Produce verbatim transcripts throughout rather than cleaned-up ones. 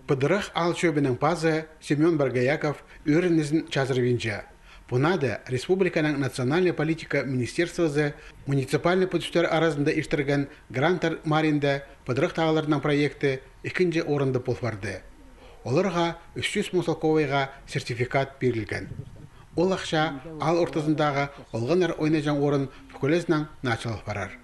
Пыдырах аал чӧбінің пазы Семён Боргояков ӧрінізін чазырбинча. Пу наада республиканың национальнай политика министерствозы муниципальнай пӱдістер аразында иртірген гранттар маринда пыдырахтағыларның проекті ікінҷі орында пол парды. Оларға ӱс чӱс муң салковайға сертификат пирілген. Ол ахча аал ортызындағы олғаннар ойнаҷаң орын пӱкӱлезінең начылал парар.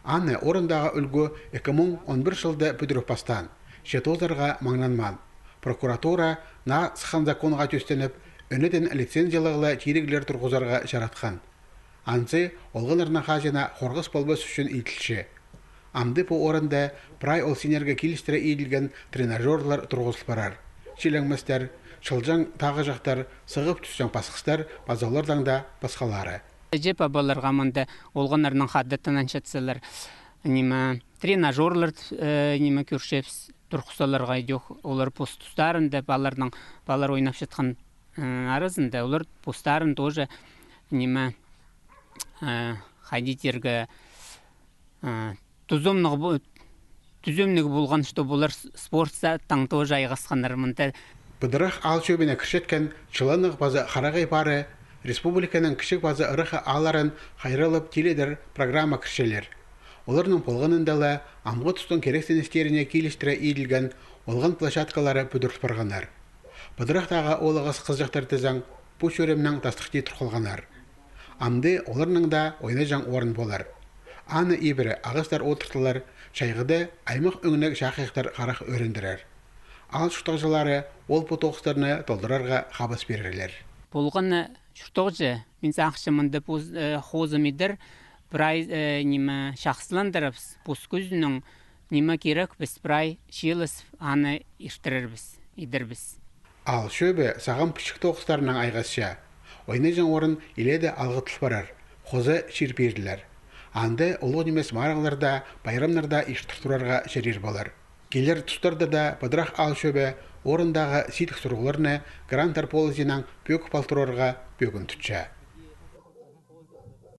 Аны орындағы ӱлгӱ ікі муң он пір чылда пӱдіріп пастаан, че тоозарға маңнанмаан. Прокуратура наа сыххан законға тӧстеніп, ӧнетін лицензиялығ ла тиріглер турғызарға чаратхан. Анзы олғаннарның хаҷанына хорғыс полбас ӱчӱн иділче. Амды пу орында прай ол синерге килістіре иділген тренажёрлар турғызыл парар. Чиленместер, чылҷаң тағыҷахтар, сығып тӱсчең пасхыстар, паза олардаң даа пасхалары. Че пабаларға мында олғаннарның хада тынанчатсалар, ниме, тренажёрлар, э, ниме, кӧрчебіс, турғызаларға идӧк, олар пос тустарында, паларның, палар ойнапчатхан, э, аразында, олар постарын тоже, ниме, э, хайди тирге, э, тузымнығ бу-, тузымнығ полған, что пулар с-, спортта таң тоже айғасханнар мында. Пыдырах аал чӧбіне кірчеткен чыланнығ паза харағай пары республиканың кічіг паза ырах аалларын хайраллап тиледер программа кірчелер. Оларның полғанында ла амғы тустың кирексіністеріне килістіре иділген олған площадкалары пӱдіріл парғаннар. Пыдырахтағы оолағас хызыҷахтар тізең пу чӧремнең тастыхти турғалғаннар. Амды оларның даа ойнаҷаң орын полар. Аны ибіре ағастар одыртылар, чайғыда аймах ӧңніг чахайахтар харах ӧріндірер. Аал чуртағҷылары ол пу тоғыстарны толдырарға хабас пирерлер. Полған на чуртағҷы, мин сағынчам, мында пос-, э, хозым идер, прай, э, ниме, чахсыландырыбыс, пос кӱзінең ниме кирек, піс прай чыылыс аны иртірербіс, идербіс. Аал чӧбі сағам пічік тоғыстарынаң айғасча. Ойнаҷаң орын илееде алғытыл парар, хоза чир пирілер. Анда улуғ нимес марығларда, пайрамнарда иртір турарға чарир полар. Килер тустарда даа Пыдырах аал чӧбі орындағы сидік сурығларны гранттар полызиинаң пӧгіп ал турарға пӧгін тутча.